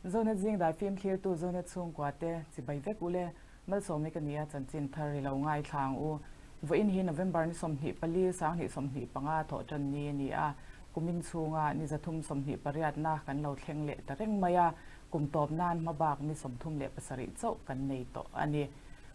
Zonet zing dai fim thlirtu Zonet chhungkua te chibai vek ule Malsawmi ka nia chanchin thar i lo ngaithla ang u. Vawiin hi November ni 24, 2025 thawh tan ni a ni a, kumin chhunga ni 328na kan lo thleng leh ta reng mai a, kum tawp nan hmabak ni 37 chauh kan nei tawh a ni.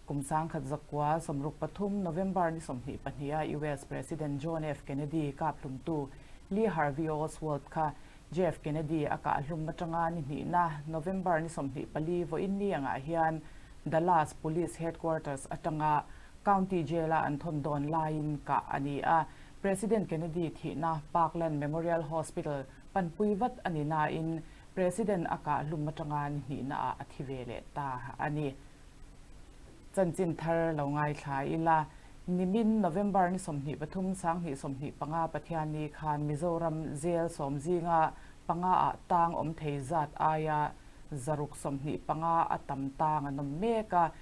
Kum 1963, November ni 22 a US President John F. Kennedy kaphlumtu Lee Harvey Oswald kha JF Kennedy a kahhlum atanga ni hnihna, November ni 24 vawiin ni angah hian Dallas Police Headquarters atanga County Jail-a an thawn dawn laiin kah a ni a. President Kennedy thihna Parkland Memorial Hospital panpui vat a ni nain President a kahhlum atanga ni hnihnaah a thi ve leh ta a ni. Chanchin thar lo ngaithla ila, nimin November ni 23, 2025 Pathianni khan Mizoram Jail sawm zinga panga ah tang awm thei zat aia 625 a tam tang an awm mek a,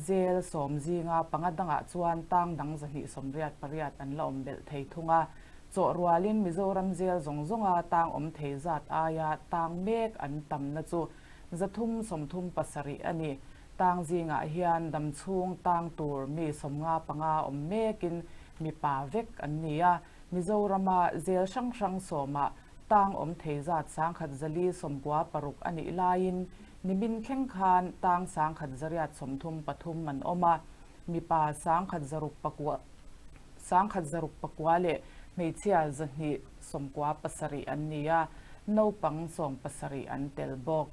Jail sawm zinga panga dangah chuan tang dang 288 an la awm belh thei thung a. Chawh rualin Mizoram Jail zawng zawnga tang awm thei zat aia tang mek an tamna chu 337 a ni. Tang zingah hian damchhung tang tur mi 55 awm mekin mipa vek an ni a. Mizorama zel hrang hrang sawmah tang awm thei zat 1496 a nih laiin nimin thleng khan tang 1133 an awm a. Mipa 1609 1609 leh hmeichhia 297 an ni a, naupang 70 an tel bawk.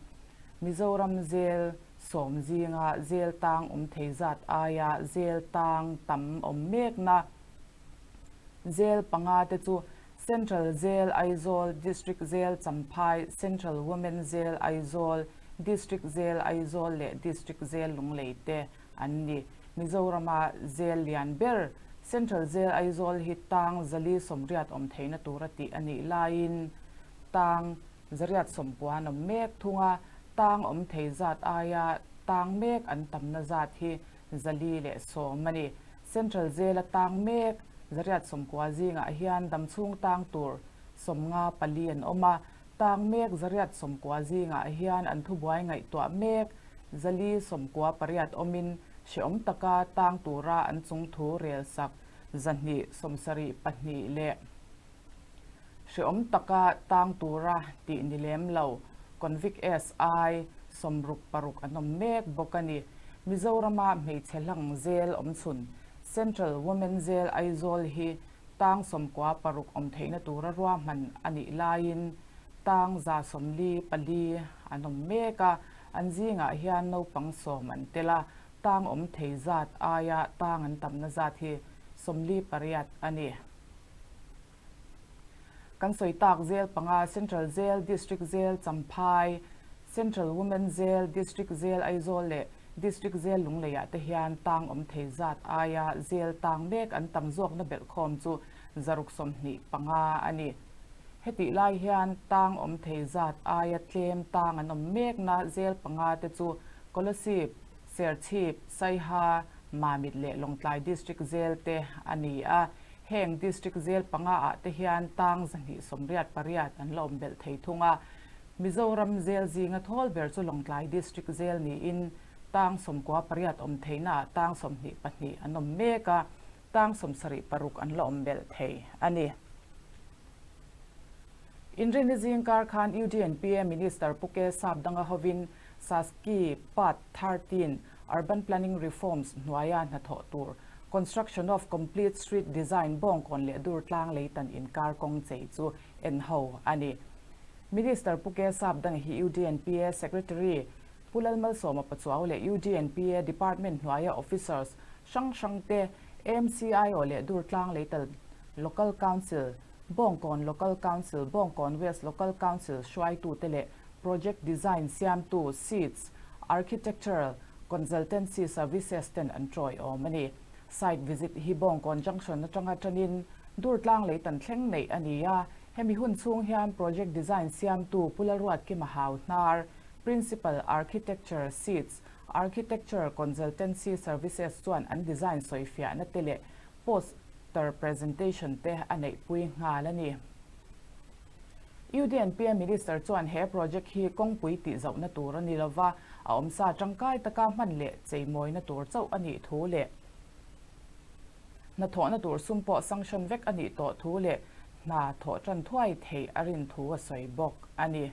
Mizoram zel sawm zinga zel tang awm thei zat aia zel tang tam awm mekna zel panga te chu Central Jail Aizawl, District Jail Champhai, Central Women Jail Aizawl, District Jail Aizawl leh District Jail Lunglei te an ni. Mizorama jail lian ber Central Jail Aizawl hi tang 480 awm theihna tura tih a nih laiin tang 190 an awm mek thung a, tang awm thei zat aia tang mek an tamna zat hi 410 a ni. Central Jail-a tang mek 190 zingah hian damchhung tang tur 54 an awm a, tang mek 190 zingah hian an thubuai ngaihtuah mek 498 awmin hrehawm taka tang tura an chungthu rel sak 272 leh Hrehawm taka tang tura tih ni lem lo, Convict SI 66 an awm mek bawk a ni. Mizorama hmeichhe hlang zel awmchhun Central Women Jail Aizawl hi tang 96 awm theihna tura ruahman a nih laiin tang 144 an awm mek a, an zingah hian naupang 10 an tel a, tang awm thei zat aia tang an tamna zat hi 48 a ni. Kan sawi tak zel panga Central Jail, District Jail Champhai, Central Women Jail, District Jail Aizawl leh District Jail Lungleiah te hian tang awm thei zat aia jail tang mek an tam zawkna belhkhawm chu 625 a ni. Hetih lai hian tang awm thei zat aia tlem tang an awm mekna jail panga te chu Kolasib, Serchhip, Saiha, Mamit leh Lawngtlai District Jail te a ni a. Heng District Jail panga ah te hian tang 288 an la awm belh thei thung a. Mizoram Jail zinga thawl ber chu Lawngtlai District Jail niin tang 98 awm theihna ah tang 22 an awm mek a, tang 76 an la awm belh thei a ni. Inrinni zingkar khan UDNPA Minister Pu K Sapdanga hovin Saski Part 13 Urban Planning Reforms hnuaia hnathawh tur Construction of Complete Street Design Bawngkawn leh Durtlang leitan inkar kawng chei chu en ho a ni. Minister Pu K Sapdanga hi UDNPA Secretary Pu Lalmalsawma Pachuau leh UDNPA Department hnuaia Officers hrang hrang te, AMCIO leh Durtlang Leital Local Council, Bawngkawn Local Council, Bawngkawn West Local Council hruaitute leh Project Design siamtu SEEDS Architectural Consultancy Services ten an tawi awm a ni. Site visit hi Bawngkawn Junction atanga tanin Durtlang leitan thleng neih a ni a, hemi hun chhung hian Project Design siamtu Pu Lalruatkima Hau Hnar, Principal Architecture SEEDS Architecture Consultancy Services chuan an design sawifiahna te leh poster presentation te a neihpui nghal a ni. UDNPA Minister chuan he project hi kawngpui tihzauhna tur a ni lova, a awmsa tangkai taka hman leh cheimawina tur chauh a nih thu leh hnathawhna tur sum pawh sanction vek a nih tawh thu leh hna thawh tan thuai theih a rin thu a sawi bawk a ni.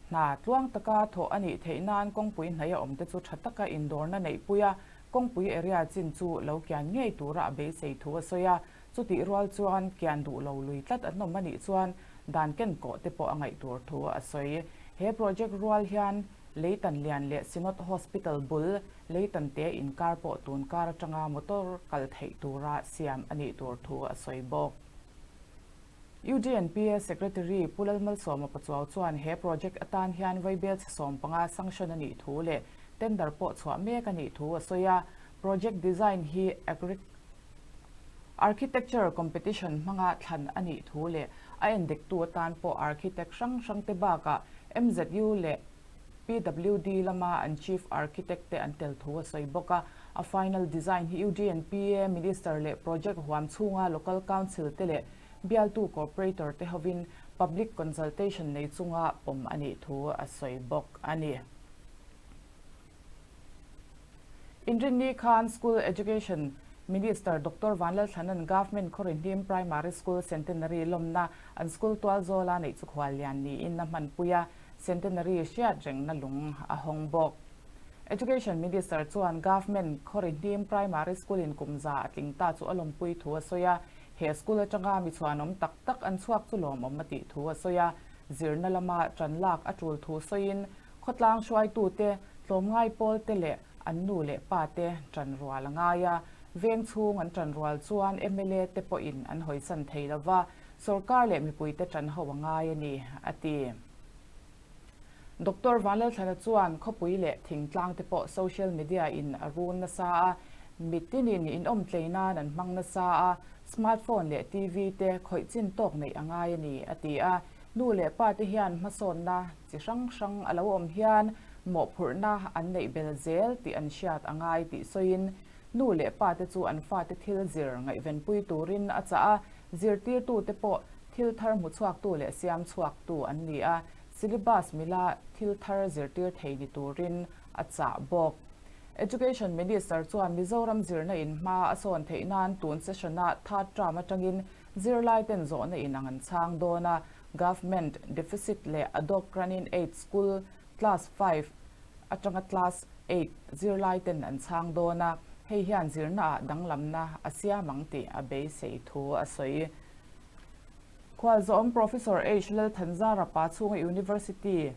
Hna tluang taka thawh a nih theih nan kawngpui hnaih a awmte chu tha taka indawrna neihpui a, kawngpui area chin chu lo kian ngei tura a beisei thu a sawi a, chutih rual chuan kian duh lo lui tlat an awm a nih chuan dan ken kawh te pawh a ngaih tur thu a sawi. He project rual hian Leitan Lian leh Synod Hospital bul Leitan te inkar pawh tun kar atanga motor kal theih tura siam a nih tur thu a sawi bawk. UDNPA Secretary Pu Lalmalsawma Pachuau chuan he project atan hian vaibel chhe 15 sanction a nih thu leh tender pawh chhuah mek a nih thu a sawi a. Project design hi Architecture competition hmanga thlan a nih thu leh a endektu atan pawh architect hrang hrangte bakah MZU leh PWD lama an Chief Architect te an tel thu a sawi bawk a. A final design hi UDNPA Minister leh project huam chhunga Local Council te leh bialtu Corporator te hovin public consultation nei chunga pawm a nih thu a sawi bawk a ni. Inrinni khan School Education Minister Doctor Vanlalthlanan Government Khawrihnim Primary School Centenary lawmna an school tual zawla neih chu khuallian niin a hmanpui a, Centenary hriat rengna lung a hawng bawk. Education Minister chuan Government Khawrihnim Primary School in kum za a tling ta chu a lawmpui thu a sawi a, he school atanga mi chhuanawm tak tak an chhuak chu lawmawm a tih thu a sawi a, zirna lama tan lak a tul thu sawiin Khawtlang hruaitute, tlawmngai pawlte leh an nu leh pate ṭan rual a ngai a, veng chhung an ṭan rual chuan mla te pawhin an hawisan thei lo va, sorkar leh mipuite ṭan ho a ngai a ni, a ti. Doctor Vanlalthlana chuan khawpui leh thingtlang te pawh social media in a run nasa a, mitinin inawmtlei nan an hmang nasa a, smartphone leh TV te khawih chin tawk neih a ngai a ni, a ti a. Nu leh pa te hian hmasawnna chi hrang hrang a lo awm hian mawhphurhna an neih bel zel tih an hriat a ngai tih sawiin nu leh pa te chu an fate thil zir ngaihvenpui turin a chah a, zirtirtute pawh thil thar hmuchhuaktu leh siamchhuaktu an ni a, syllabus mila thil thar zirtir thei ni turin a chah bawk. Education Minister chuan Mizoram zirna in hma a sawn theih nan tun session-ah third term atangin Zirlai ten zawhna in ang an chhang dawn a, Government deficit leh Adok Granin Aid School Class 5 atanga Class 8 zirlai ten an chhang dawn a, hei hian zirna ah danglamna a siam ang tih a beisei thu a sawi. Khualzawm Professor H. Lalthanzara Pachhunga University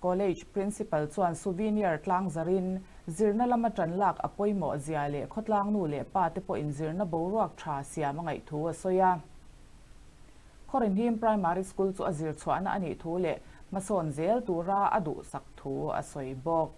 College Principal chuan souvenir tlang zarin zirna lama tan lak a pawimawh zia leh khawtlang nu leh pa te pawhin zirna boruak tha siam a ngaih thu a sawi a. Khawrihnim Primary School chu a zir chhuahna a nih thu leh hmasawn zel tura a duhsak thu a sawi bawk.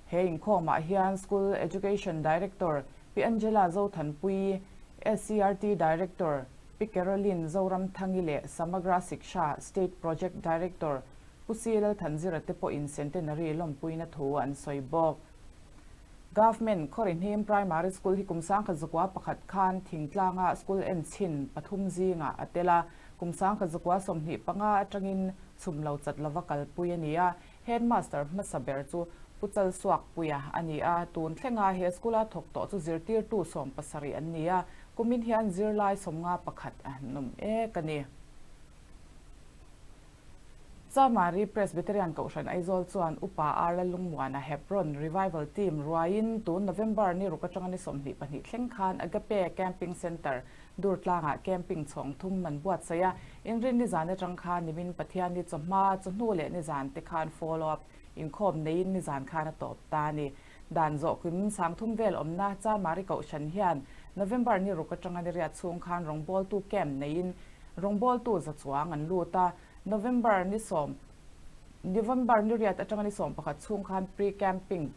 He inkhawmah hian School Education Director Pi Angela Zothanpuii, SCERT Director Pi Caroline Zoramthangi leh Samagra Shiksha State Project Director Pu Si Lalthanzira te pawhin Centenary lawmpuina thu an sawi bawk. Government Khawrihnim Primary School hi kum 1901 khan thingtlanga school enchhin pathum zingah a tel a, kum 1925 atangin chhum lo chat lova kalpui a ni a, Headmaster hmasa ber chu Pu Chalsuakpuia a ni a, tun thlenga he school-a thawk tawh chu zirtirtu 70 an ni a, kumin hian zirlai 51 an awm ek a ni. Chamari Presbyterian Kohhran Aizawl chuan Upa R Lalungmuana Hebron Revival Team ruaiin tun November ni ruk atanga ni 22 thleng khan Agape Camping Centre Durtlangah camping chhawng thum an buatsaih a, inrin nizan atang khan nimin Pathian ni chawhma, chawhnu leh nizan te khan follow up inkhawm neiin nizan khan a tawp ta a ni. Dan zawhkim sangthum vel awmna Chamari Kohhran hian November ni ruk atanga ni riat chhung khan rawngbawltu camp neiin rawngbawltu za chuang an lut a, November ni sawm November ni riat atanga ni 11 chhung khan pre-camping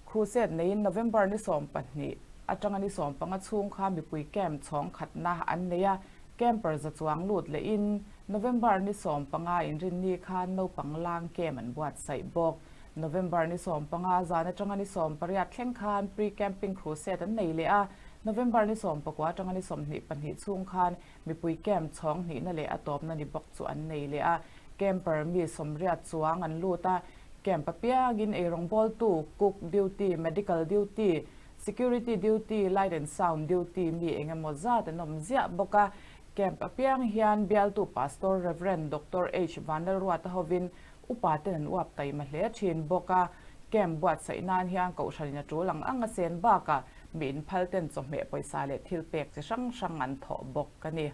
crusade neiin November ni 12 atanga ni 15 chhung khan mipui camp chhawng khatna an nei a, camper za chuang lut lehin November ni 15 inrinni khan naupang lang camp an buatsaih bawk. November ni 15 zan atanga ni 18 thleng khan pre-camping crusade an nei leh a, November ni 19 atanga ni 22 chhung khan mipui camp chhawng hnihna leh a tawpna ni bawk chu an nei leh a. Camper mi 80 chuang an lut a, camp apiangin eirawngbawltu, cook duty, medical duty, security duty, light and sound duty mi engemaw zat an awm ziah bawk a. Camp apiang hian bialtu Pastor Rev. Doctor H. Vanlalruata hovin upa ten an uap taima hle thin bawk a. Camp buatsaih nan hian kohhranin a tul ang ang a sen bakah mi inphal ten chawhmeh pawisa leh thil pek chi hrang hrang an thawh bawk a ni.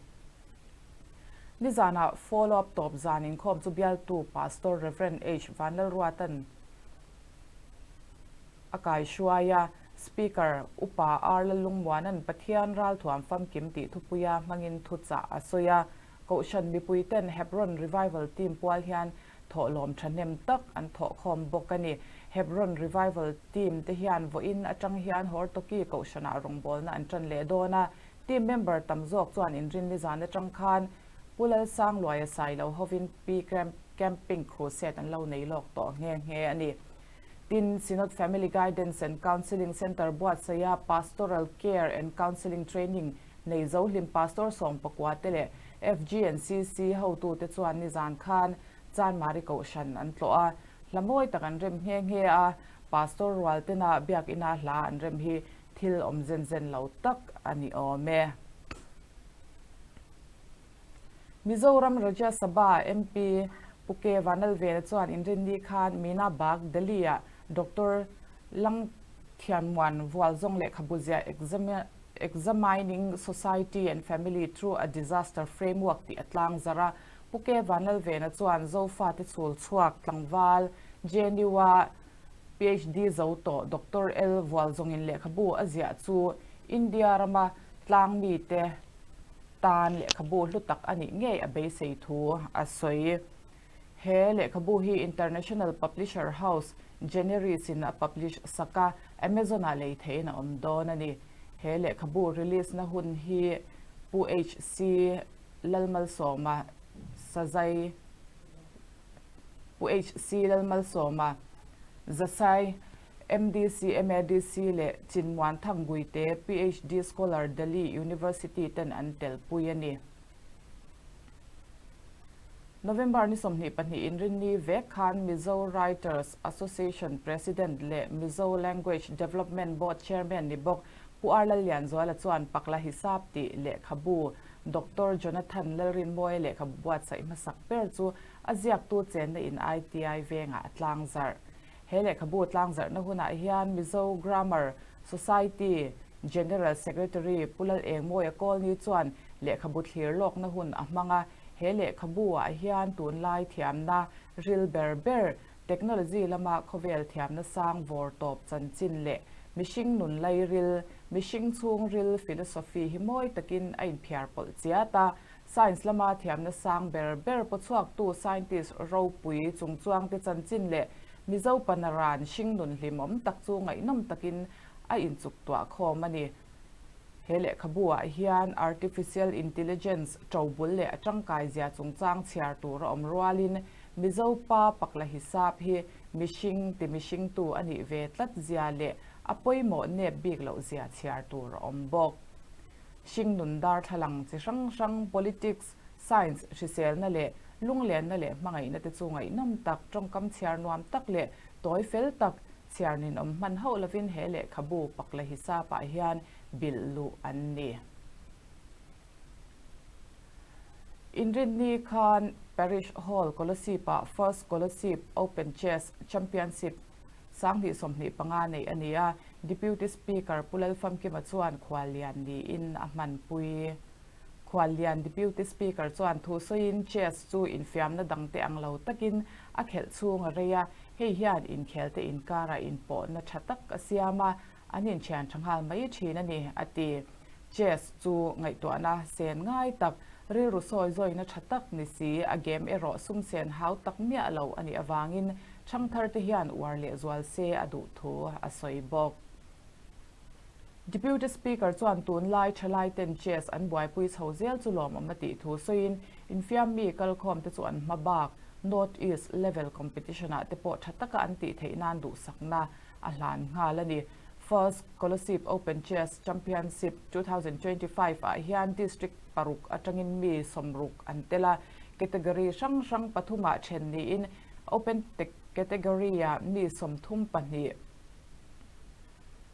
Nizanah follow up tawp zan inkhawm chu bialtu Pastor Rev. H. Vanlalruata'n a kaihruai a, Speaker Upa R. Lallungmuana'n Pathian ralthuam famkim tih thupuia hmangin thuchah a sawi a. Kohhran mipuiten Hebron Revival Team pual hian thawhlawm thahnem tak an thawhkhawm bawk a ni. Hebron Revival Team te hian vawiin atang hian Hortoki Kohhranah rawngbawlna an tan leh dawn a. Team member tam zawk chuan inrinni zan atang khan Pu Lalsangluaia Sailo hovin Pi Camping Crusade an lo nei lawk tawh nghe nghe a ni. Tin, Synod Family Guidance and Counselling Centre buatsaiha Pastoral Care and Counselling Training nei Zohlim Pastor 14 te leh FGNCC hotute chuan nizan khan Chanmari Kohhran an tlawh a, hla mawi tak an rem nghe nghe a, Pastor rual tena biakina hla an rem hi thil awm zen zen lo tak a ni awm e. Mizoram Rajya Sabha MP Pu K Vanlalvela chuan inrinni khan Meena Bagh, Delhi-ah Doctor Langthianmuan Vualzawng lehkhabu ziah Examining Society and Family Through a Disaster Framework tih a tlangzarh a. Pu K Vanlalvena chuan Zofate chhul chhuak tlangval JNU-a PhD zo tawh Doctor L Vualzawngin lehkhabu a ziah chu India rama tlangmite tan lehkhabu hlu tak a nih ngei a beisei thu a sawi. He lehkhabu hi International Publisher House Generis in a publish sak a, Amazon ah lei theihin a awm dawn a ni. He lehkhabu release na hun hi Pu HC Lalmalsawma Sazai Pu HC Lalmalsawma Zasai MDC, MADC leh Chinmuan Thangguite PhD Scholar Delhi University ten an telpui a ni. November ni 22 inrinni vek khan Mizo Writers Association President leh Mizo Language Development Board Chairman ni bawk Pu R Lallianzuala chuan Pakla Hisap tih lehkhabu Doctor Jonathan Lalrinmawia lehkhabu buatsaih hmasak ber chu a ziaktu chenna in ITI vengah a tlangzarh. He lehkhabu tlangzarhna hunah hian Mizo Grammar Society General Secretary Pu Lalengmawia Kawlni chuan lehkhabu thlir lawkna hun a hmang a. He lehkhabu-ah hian tunlai thiamna ril ber ber, technology lama khawvel thiamna sang vawr tawp chanchin leh mihring nun lairil, mihring chhungril philosophy hi mawi takin a inphiar pawlh chiat a. Science lama thiamna sang ber ber pawchhuaktu scientist ropui chungchuangte chanchin leh Mizo panaran hringnun hlimawm tak chu ngaihnawm takin a inchuk tuah khawm a ni. He lehkhabu-ah hian Artificial Intelligence ṭobul leh a ṭangkai zia chungchang chhiar tur a awm rualin Mizo pa pakla hisap hi mihring ti mihringtu a nih ve tlat zia leh a pawimawh nep bik loh zia chhiar tur a awm bawk. Hringnun darthlalang chi hrang hrang, politics, science, hriselna leh lunglenna leh hmangaihna te chu ngaihnawm tak, tawngkam chhiar nuam tak leh tawi fel tak chhiar ninawm hman hauh lovin he lehkhabu pakla hisapah hian bilh luh an ni. Inrinni khan Parish Hall Kolasib-ah First Kolasib Open Chess Championship 2025 neih a ni a, Deputy Speaker Pu Lalfamkima chuan khuallian niin a hmanpui. Khuallian Deputy Speaker chuan thu sawiin chess chu infiamna dangte ang lo takin a khelh chhung a rei a, hei hian inkhelte inkarah inpawhna tha tak a siam a, an inthian tha nghal mai thin a ni, a ti. Chess chu ngaihtuahna sen ngai tak, rilru sawi zawina tha tak ni si, a game erawh sum sen hau tak miah lo a nih avangin Ṭhangthar te hian uar leh zual se a duh thu a sawi bawk. Deputy Speaker chuan tunlai ṭhalai ten chess an buaipui chho zel chu lawmawm a tih thu sawiin infiam mi kalkhawm te chu an hma bak North East level competition ah te pawh ṭha taka an tih theih nan duhsakna a hlan nghal a ni. First Kolasib Open Chess Championship 2025 ah hian District paruk atangin mi sawmruk an tel a, category hrang hrang pathumah then niin Open category ah mi 32,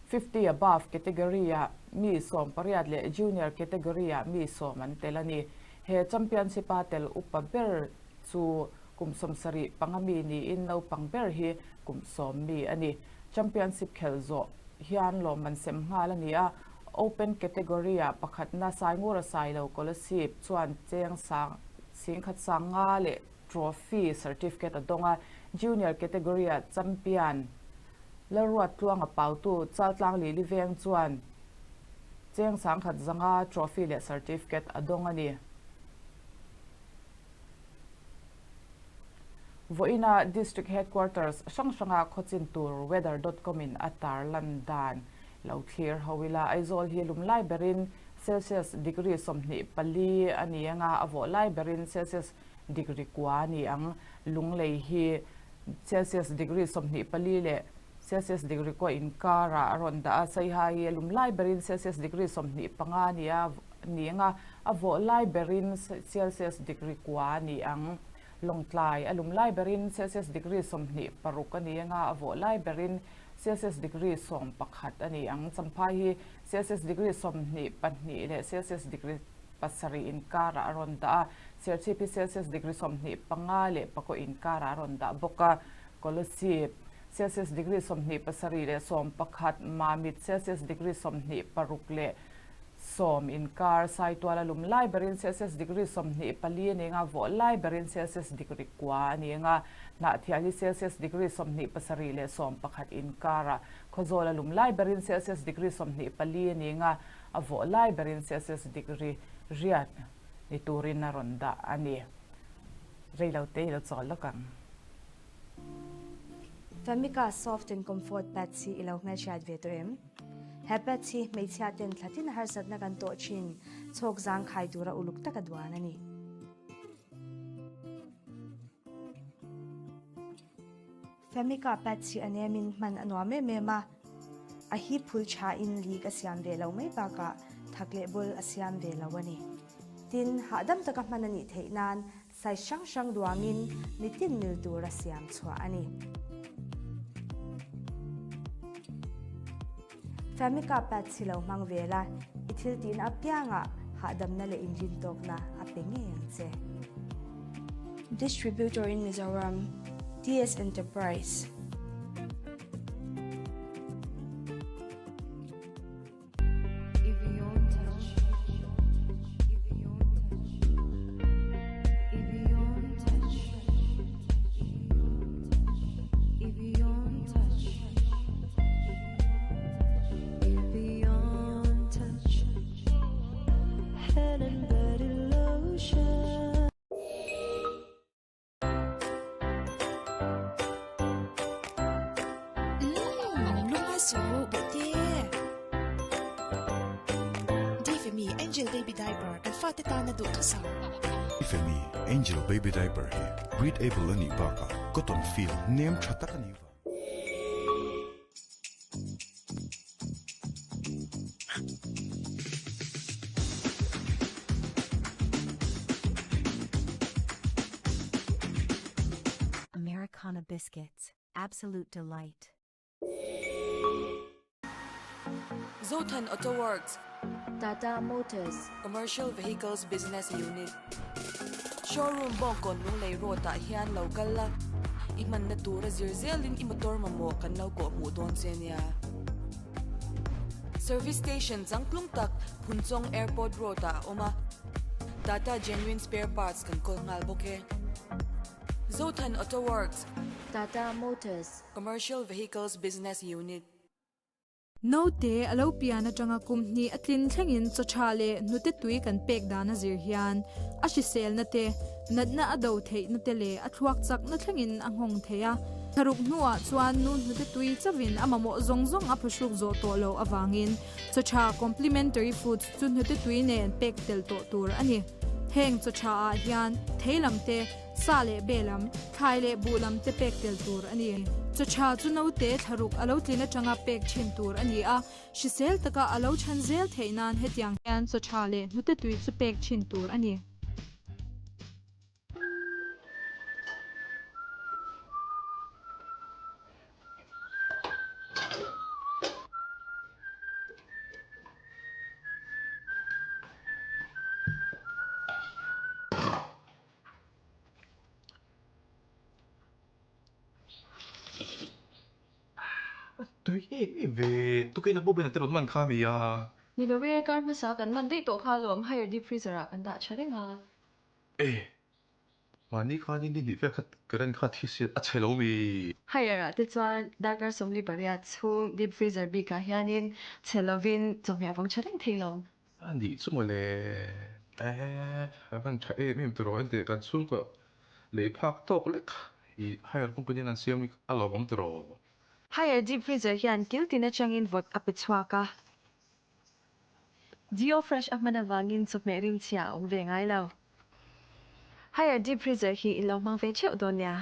50 above category ah mi 18 leh Junior category ah mi sawm an tel a ni. He championship a tel upa ber chu kum 75 mi niin naupang ber hi kum 10 mi a ni. Championship khelh zawh hian lawmman sem nghal a ni a, Open category ah pakhatna Saingura Sailo Kolasib chuan cheng sang singkhat sang nga leh trophy certificate a dawng a, Junior category ah champion Lalruat Tluanga Pautu Chaltlang Lili Veng chuan cheng sangkhat zanga trophy leh certificate a dawng a ni. Vawiina District Headquarters hrang hranga khawchin tur weather dot com in a tarlan dan lo thlir ho ila. Aizawl hi lum lai berin Celsius degree 24 a ni anga a vawh lai berin Celsius degree kua a ni ang. Lunglei hi Celsius degree 24 leh Celsius degree kua inkarah a rawn dah a, Saiha hi a lum lai berin Celsius degree 25 a ni a ni anga a vawh lai berin Celsius degree kua a ni ang. Lawngtlai a lum lai berin Celsius degree 26 a ni anga a vawh lai berin Celsius degree 11 a ni ang. Champhai hi Celsius degree 22 leh Celsius degree 7 inkarah a rawn dah a, Serchhip hi Celsius degree 25 leh pakaw inkarah a rawn dah bawk a. Kolasib, Celsius degree 27 leh 11, Mamit, Celsius degree 26 leh 10 inkar, Saitual a lum lai berin Celsius degree 24 a ni anga, vawh lai berin Celsius degree kua a ni anga, Hnahthial hi Celsius degree 27 leh 11 inkarah Khawzawl a lum lai berin Celsius degree 24 a ni anga, a vawh lai berin Celsius degree riat ni turin a rawn dah a ni. Reilote i lo chawl lawk ang. Famika Soft and Comfort Pads hi i lo hmelhriat ve tawh em? He pads hi hmeichhia ten thlatin harsatna kan tawh thin chhawk zangkhai tura uluk taka duan a ni. Famika pads hi a nemin hman a nuam em em a, a hi phul thain leak a siam ve lo mai bakah thak leh bul a siam ve lo a ni. Tin, hahdam taka hman a nih theih nan Size hrang hrang duangin mitin mil tura siam chhuah a ni. Famika pads hi lo hmang ve la, i thil tihna apiangah hahdamna leh inrintawkna a pe ngei ang che. Distributor in Mizoram, TS Enterprise. Lungngai suh ru bawhte. Difemi Angel Baby Diaper kan fate tana duhthusam. Difemi Angel Baby Diaper hi breathable a nih bakah cotton feel nem tha tak a nih vang. Americana Biscuits, absolute delight. Zothan Auto Works. Tata Motors. Commercial Vehicles Business Unit. Showroom Bawngkawn Lunglei Road ah hian lo kal la, i hmanna tura zir zelin i motor mamawh kan lo kawh hmuh dawn che nia. Service Station changtlung tak Phunchawng Airport Road ah a awm a, Tata Genuine Spare Parts kan kawl nghal bawk e. Zothan Auto Works. Tata Motors. Commercial Vehicles Business Unit. Naute a lo pian atanga kum hnih a tlin thlengin chaw tha leh hnute tui kan pek dan a zir hian a hriselna te, natna a do theihna te leh a thluak chakna thlengin a nghawng thei a. Thlaruk hnuah chuan nu hnute tui chauhin a mamawh zawng zawng a phuhruk zawh tawh loh avangin chaw tha, complementary foods, chu hnute tui nen pek tel tawh tur a ni. Heng chaw tha ah hian thei lam te, sa leh be lam, thlai leh buh lam te pek tel tur a ni. Chaw tha chu naute thlaruk a lo tlin atanga pek thin tur a ni a, hrisel taka a lo chhan zel theih nan hetiang hian chaw tha leh hnute tui chu pek thin tur a ni. Tui em em ve, tukin a bawbin a te rawn man kha a ni a. Ni lo e, kar hmasa kan man daih tawh kha alawm, higher deep freezer ah kan dah tha reng a. E, mahni khanin ni hnih vel kha current kha thi si a chhe lo mi. Higher ah te chuan darkar 48 chhung deep freezer bik ah hianin chhe lovin chawhmeh a vawng tha reng thei lo. A nih chu mawle, e, a van tha em em tiraw enteh kan chhungkaw lei phak tawk lek i higher company an siam hi a lawmawm tiraw. Higher deep freezer hian kil tin atangin vawt a pe chhuak a. Geo Fresh a hman avangin chawhmeh rimchhia a awm ve ngai lo. Higher deep freezer hi in lo hmang ve theuh dawn nia.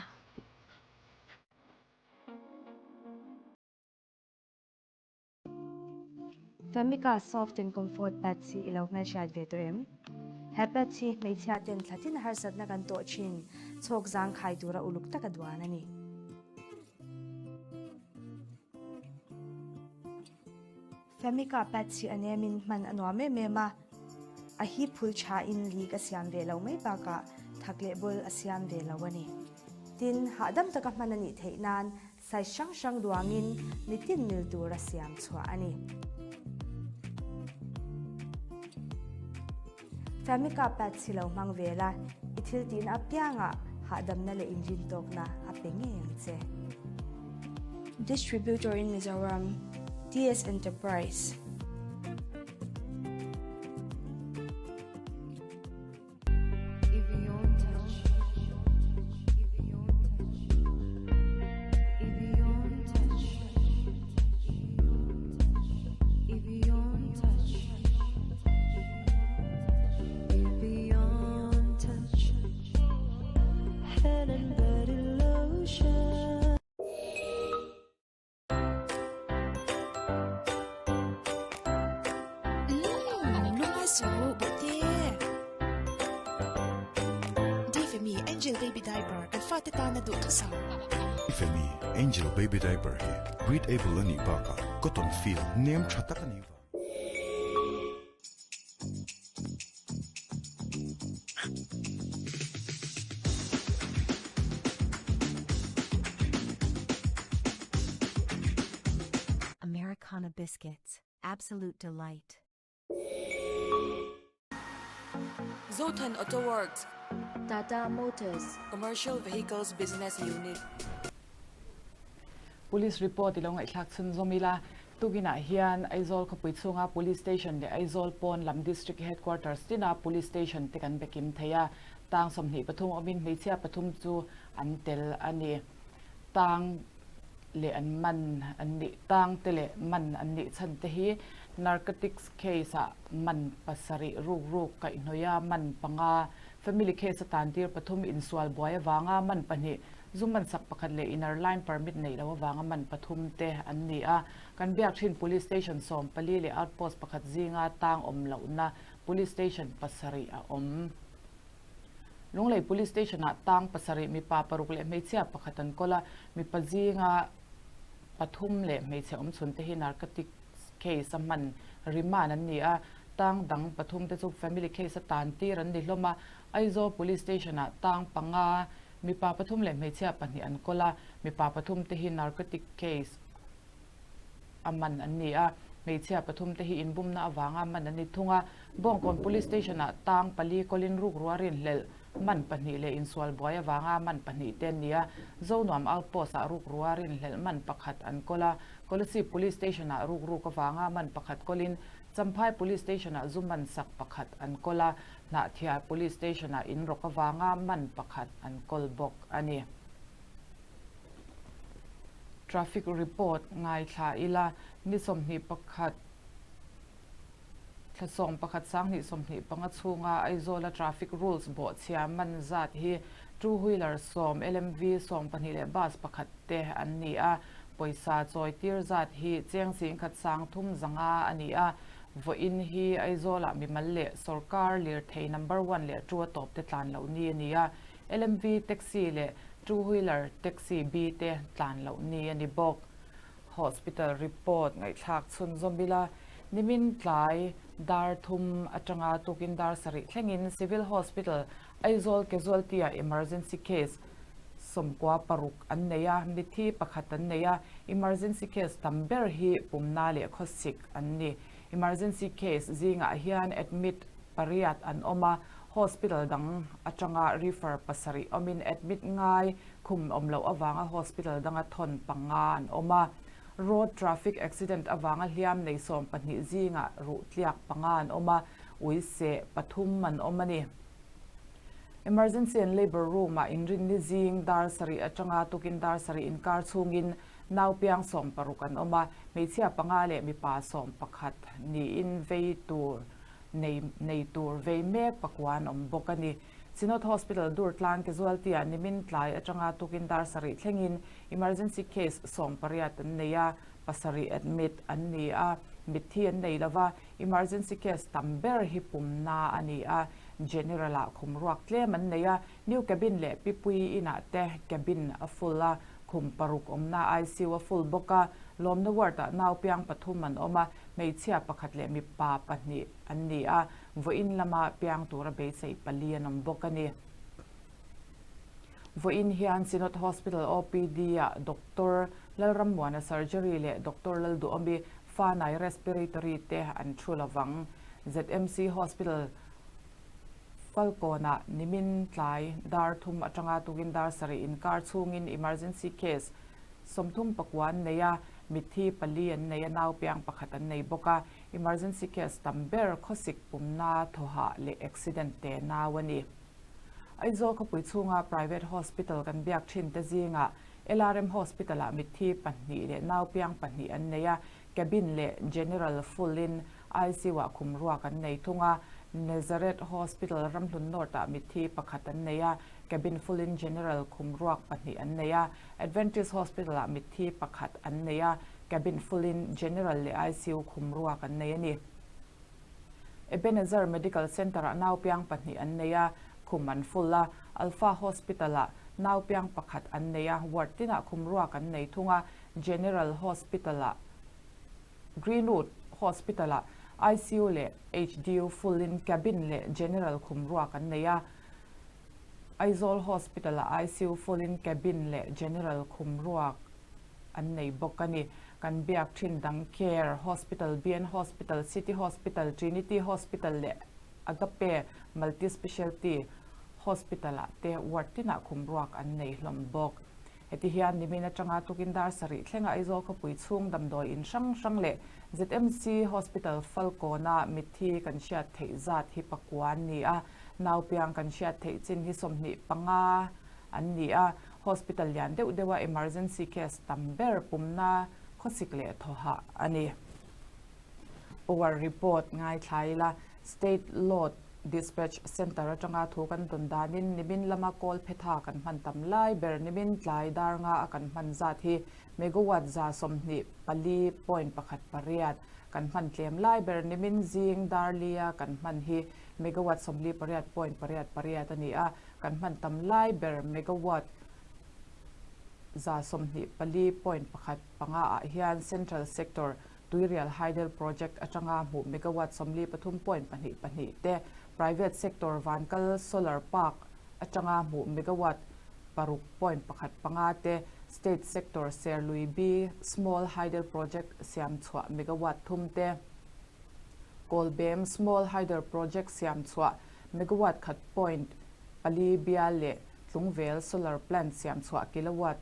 Famika Soft and Comfort Pads hi i lo hmelhriat ve tawh em? He pads hi hmeichhia ten thlatin harsatna kan tawh thin chhawk zangkhai tura uluk taka duan a ni. Famika pads hi a nemin hman a nuam em em a, a hi phul thain leak a siam ve lo mai bakah thak leh bul a siam ve lo a ni. Tin, hahdam taka hman a nih theih nan size hrang hrang duangin mitin mil tura siam chhuah a ni. Famika pads hi lo hmang ve la, i thil tihna apiangah hahdamna leh inrintawkna a pe ngei ang che. Distributor in Mizoram, TS Enterprise. Femi Angel Baby Diaper hi breathable a nih bakah cotton feel nem tha tak a nih vang. Americana Biscuits, absolute delight. Zothan Auto Works. Tata Motors. Commercial Vehicles Business Unit. Police report i lo ngaihthlak chhunzawm ila, Tukinah hian Aizawl khawpui chhunga Police Station leh Aizawl pawn lam District Headquarters tina Police Station te kan be kim thei a, tang 23 awmin hmeichhia pathum chu an tel a ni. Tang leh an man an nih tang te leh man an nih chhan te hi Narcotics case ah man pasarih ruk ruk kaihhnawih a man panga, Family case a tantir pathum insual buai avanga man pahnih, Zu mansak pakhat leh inner line permit neih loh avanga man pathum te an ni a. Kan biak thin Police Station 14 leh Outpost pakhat zinga tang awm lohna Police Station pasarih a awm. Lunglei Police Station-ah tang pasarih mipa paruk leh hmeichhia pakhat an kawl a, mipa zinga pathum leh hmeichhe awmchhun te hi narcotics case a hman remand an ni a, tang dang pathum te chu family case a tan tir an ni hlawm a. Aizawl Police Station-ah tang panga Mipa pathum leh hmeichhia pahnih an kawl a, mipa pathum te hi narcotic case a man an ni a, hmeichhia pathum te hi inbumna avanga man an ni thung a. Bawngkawn Police Station ah tang pali kawlin rukrua rinhlelh man pahnih leh insual buai avanga man pahnih te an ni a, Zonuam Outpost ah rukrua rinhlelh man pakhat an kawl a, Kolasib Police Station ah rukruk avanga man pakhat kawlin Champhai Police Station ah zu man sak pakhat an kawl a, Hnahthial Police Station-ah in rawk avanga man pakhat an kawl bawk a ni. Traffic report ngaithla ila ni 21. Thla 11 2025 chhunga Aizawla traffic rules bawhchhia man zat hi two wheeler sawm, LMV 12 leh bus pakhat te an ni a. Pawisa chawi tir zat hi cheng singkhat 3500 a ni a. Vawiin hi Aizawlah mimal leh sorkar lirthei number one leh two a tawp te tlan loh ni a ni a. LMV taxi leh two wheeler taxi B te tlan loh ni a ni bawk. Hospital report ngaihthlak chhunzawm ila, nimin tlai dar thum atanga tukin dar sarih thlengin Civil Hospital, Aizawl Casualty-ah emergency case 96 an nei a, mitthi pakhat an nei a, emergency case tam ber hi pumna leh khawsik an ni. Emergency case zingah hian admit pariat an awm a, hospital dang atanga refer pasarih awmin admit ngai Khum awm loh avanga hospital danga thawn panga an awm a, road traffic accident avanga hliam nei 12 zingah ruh tliak panga an awm a, ui seh pathum an awm a ni. Emergency and Labour Room-ah inrinni zing dar sarih atanga tukin dar sarih inkar chhungin nau piang 16 an awm a, hmeichhia panga leh mipa 11 niin vei tur nei nei tur vei mek pakua an awm bawk a ni. Synod Hospital Durtlang Casualty-ah nimin tlai atanga tukin dar sarih thlengin emergency case 18 an nei a, pasarih admit an ni a, mitthi an nei lova, emergency case tam ber hi pumna a ni a, General-ah khum ruak tlem an nei a, new cabin leh Pipui inah te cabin a full a, khum paruk awmna ICU a full bawk a, lawmna ward-ah nau piang pathum an awm a, hmeichhia pakhat leh mipa pahnih an ni a, Vawiin lama piang tura beisei pali an awm bawk a ni. Vawiin hian Synod Hospital OPD-ah Doctor Lalrammuana Surgery leh Doctor Lalduhawmi Fanai Respiratory te an thu lovang. ZMC Hospital Falkawnah nimin tlai dar thum atanga tukin dar sarih inkar chhungin emergency case 39 an nei a, mitthi pali an nei a, nau piang pakhat an nei bawk a. Emergency case tam ber khawsik pumna thawhah leh accident te nau a ni. Aizawl khawpui chhunga private hospital kan biak thin te zingah LRM Hospital-ah mitthi pahnih leh nau piang pahnih an nei a, cabin leh general full in ICU-ah khum ruak an nei thung a. Nazareth Hospital Ramhlun North-ah mitthi pakhat an nei a, cabin full in general khum ruak pahnih an nei a. Adventist Hospital-ah mitthi pakhat an nei a, Cabin full in General leh ICU khum ruak an nei a ni. Ebenezer Medical Centre-ah nau piang pahnih an nei a, khum an full a. Alpha Hospital-ah nau piang pakhat an nei a, ward tinah khum ruak an nei thung a. General Hospital-ah Greenwood Hospital-ah ICU leh HDU full in cabin leh General khum ruak an nei a. Aizawl Hospital-ah ICU full in cabin leh General khum ruak an nei bawk a ni. Kan biak thin dang Care Hospital, BN Hospital, City Hospital, Trinity Hospital leh Agape Multi Specialty Hospital ah te ward tinah khum ruak an nei hlawm bawk. Heti hian nimin atanga tukin dar sarih thlenga Aizawl khawpui chhung damdawi in hrang hrang leh ZMC Hospital Falkawna mitthi kan hriat theih zat hi pakua an ni a, naupiang kan hriat theih chin hi 25 an ni a. Hospital lian deuh deuha emergency case tam ber pumna khawsik leh thawhah a ni. Power report ngaithla ila, State Load Dispatch Centre atanga thu kan dawn danin nimin lama kawl phetha kan hman tam lai ber nimin tlai dar nga a kan hman zat hi megawatt 124.18 kan hman tlem lai ber nimin zing dar lia kan hman hi megawatt 48.88 a ni a, Kan hman tam lai ber megawatt 124.15 ah hian Central Sector Tuirial Hydel Project atanga hmuh megawatt 43.22 te, Private Sector Vankal Solar Park atanga hmuh megawatt 6.15 te, State Sector Serlui B Small Hydel Project siam chhuah megawatt thum te, Kawlbem Small Hydel Project siam chhuah Megawatt khat point pali bial leh Tlungvel solar plant siam chhuah kilowatt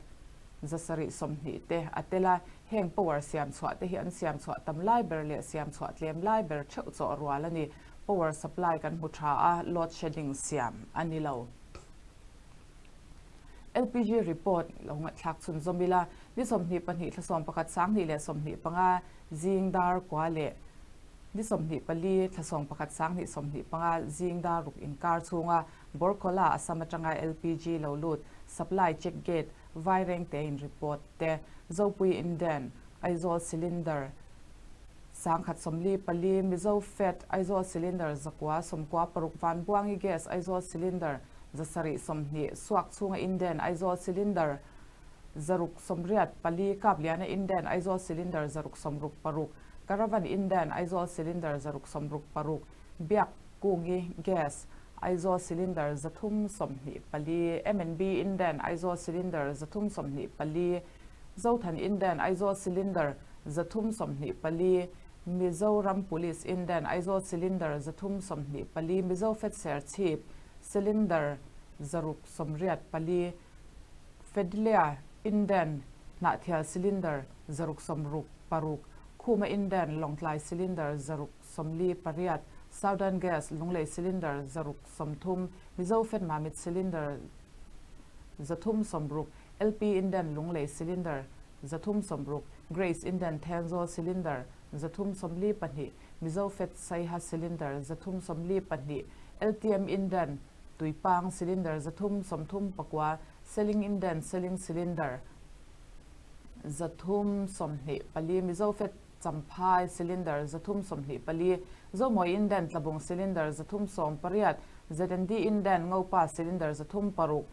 720 te a tel a, heng power siam chhuah te hi an siam chhuah tam lai ber leh siam chhuah tlem lai ber theuh chawh rual a ni. Power supply kan hmu tha a, load shedding siam a ni lo. LPG report lo ngaihthlak chhunzawm ila, ni 22 thla 11 2025 zing dar kua leh. Ni 24 thla 11 2025 zing dar ruk inkar chhunga Borkhola Assam atanga LPG lo lut supply check gate Vairengte in report te Zopui Indane Aizawl cylinder 1044 Mizo Fed Aizawl cylinder 996 Vanbuangi Gas Aizawl cylinder 720 Suakchhunga Indane Aizawl cylinder 684 Kapliana Indane Aizawl cylinder 666 Caravan Indane Aizawl cylinder 666 Biakkungi Gas Aizawl cylinder 324 M&B Indane Aizawl cylinder 324 Zothan Indane Aizawl cylinder 324 Mizoram Police Indane Aizawl cylinder 324 Mizo Fed Serchhip cylinder 684 Fedlea Indane Hnahthial cylinder 666 Khuma Indane Lawngtlai cylinder 648 Southern Gas Lunglei cylinder 630 Mizo Fed Mamit cylinder 360 LP Indane Lunglei cylinder 360 Grace Indane Thenzawl cylinder 342 Mizo Fed Saiha cylinder 342 LTM Indane Tuipang cylinder 339 Seling Indane Seling cylinder 324 Mizo Fed Champhai cylinder 324 Zomawi Indane Tlabung cylinder 318 ZND Indane Ngopa cylinder 36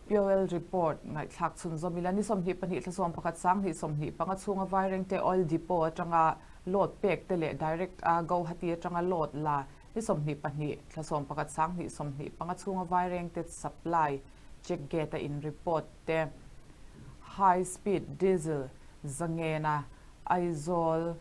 POL report ngaihthlak chhunzawm ila ni 22 thla 11 2025 chhunga Vairengte Oil Depot atanga load pek te leh direct a Guwahati atanga load la ni 22 thla 11 2025 chhunga Vairengte supply check gate a in report te high speed diesel Zangena Aizawl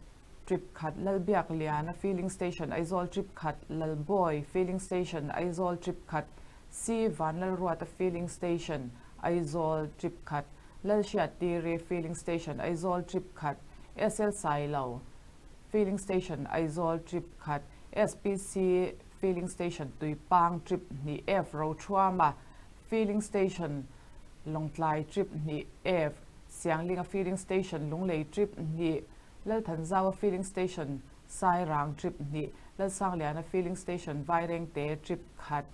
trip khat Lalbiakliana filling station Aizawl trip khat Lalbawi filling station Aizawl trip khat C Vanlalruata filling station Aizawl trip khat Lalhriattiri filling station Aizawl trip khat SL Sailo filling station Aizawl trip khat SPC filling station Tuipang trip hnih F Rothuama filling station Lawngtlai trip hnih F Sianglinga filling station Lunglei trip hnih Lalthanzaua filling station Sairang trip hnih Lalsangliana filling station Vairengte trip khat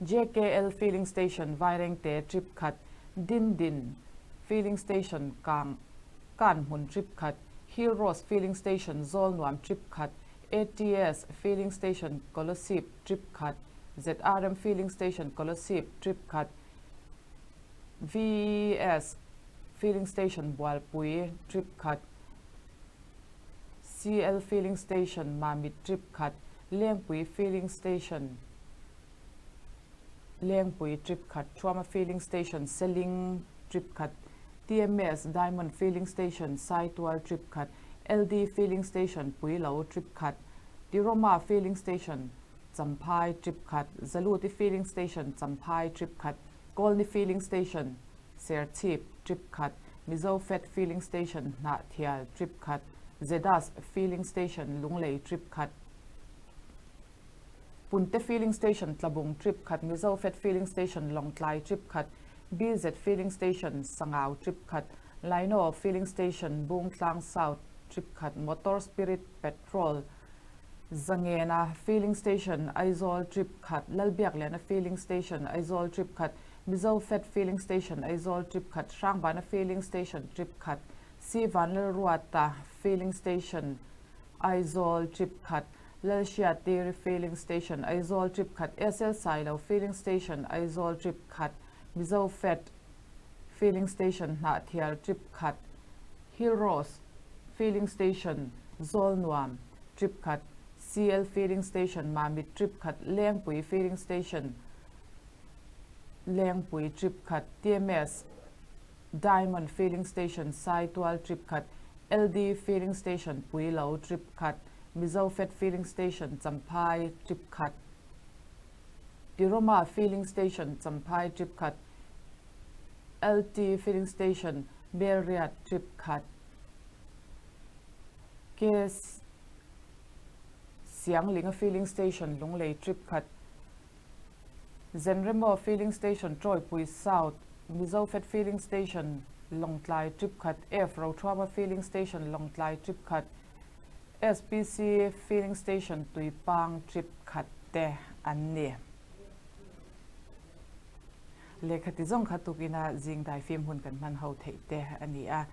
JKL filling station Vairengte trip khat Dindin filling station Kang Kanhmun trip khat Hill Rose filling station Zawlnuam trip khat ATS filling station Kolasib trip khat ZRM filling station Kolasib trip khat VES filling station Bualpui trip khat CL filling station Mamit trip khat Lengpui filling station Lengpui trip khat Thuama filling station Seling trip khat TMS Diamond filling station Saitual trip khat LD filling station Puilo trip khat Tiroma filling station Champhai trip khat Zaluti filling station Champhai trip khat Kawlni filling station Serchhip trip khat Mizo Fed filling station Hnahthial trip khat Zedas filling station Lunglei trip khat Punte filling station Tlabung trip khat Mizo Fed filling station Lawngtlai trip khat BZ filling station Sangau trip khat Lino filling station Bungtlang South trip khat Motor Spirit Petrol Zangena filling station Aizawl trip khat Lalbiakliana filling station Aizawl trip khat Mizo Fed filling station Aizawl trip khat Hrangbana filling station trip khat C Vanlalruata filling station Aizawl trip khat Lalhriattiri filling station Aizawl trip khat SL Sailo filling station Aizawl trip khat Mizo Fed filling station Hnahthial trip khat Hill Rose filling station Zawlnuam trip khat CL filling station Mamit trip khat Lengpui filling station Lengpui trip khat TMS Diamond filling station Saitual trip khat LD filling station Puilo trip khat Mizo Fed filling station Champhai trip khat Tiroma filling station Champhai trip khat LT filling station Melriat trip khat K Sianglinga filling station Lunglei trip khat Zenremo filling station Troipui South Mizo Fed filling station Lawngtlai trip khat F Rothuama filling station Lawngtlai trip khat SPC Filling Station Tuipang trip khat te an ni. Lehkha ti zawng kha tukina zing daifim hun kan hman ho theih te a ni a,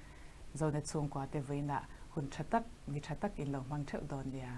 Zonet chhungkua te vawiinah hun tha tak, ni tha tak in lo hmang theuh dawn nia.